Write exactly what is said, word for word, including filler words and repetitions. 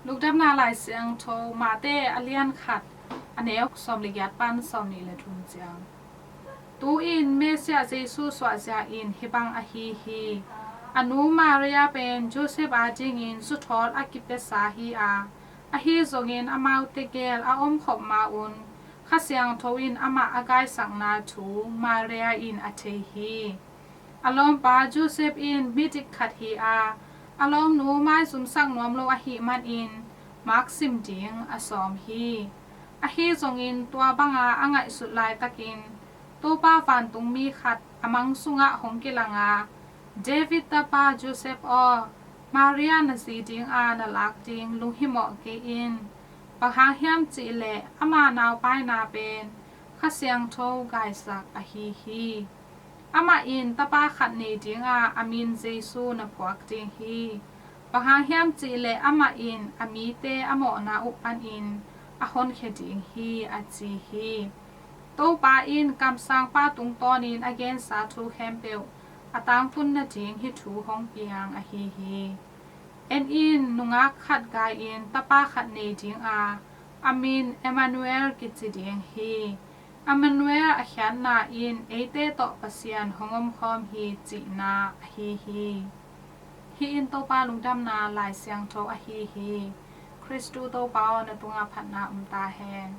Lungdamna Lai Siangtho, Mate a lian khat, a neu sawm le giat pan sawm nih le thum ciang. Tu-in Messiah Jesu suahzia in hih bang ahi hi. A nu Maria pen Joseph adingin zuthawl a kipiasa hi a, ahi zongin amaute gel a omkhop ma-un Kha Siangtho in amah a gaisakna thu Maria in a thei hi. A lawmpa Joseph in midik khat hi a, a lawmnu maizumsak nuam lo ahih manin maksim ding a sawm hi. Ahi zongin tua banga a ngaihsut laitakin Topa vantungmi khat a mang sungah hong kilang a, David tapa Joseph aw, Maria na zi dinga na lak ding lunghimawh kei in. Bang hang hiam cihleh ama naupaina pen Kha Siangtho gaisak ahi hi. Amah in tapa khat nei dinga a min Jesu na phuak ding hi. Bang hang hiam cihleh amah in a mite a mawhna uh panin a honkhia ding hi, a ci hi. Topa in kamsangpa tungtawnin a gensa thu khempeuh a tangtun nading hih thu hong piang ahi hi. En in, nungak khat gai-in tapa khat nei dinga a min Emmanuel kici ding hi. Emmanuel a khiatna in eite tawh Pasian hong omkhawm hi cihna ahi hi. Hih in Topa lungdamna Lai Siangtho ahi hi. Khristu Topa aw, na tungah phatna um ta hen.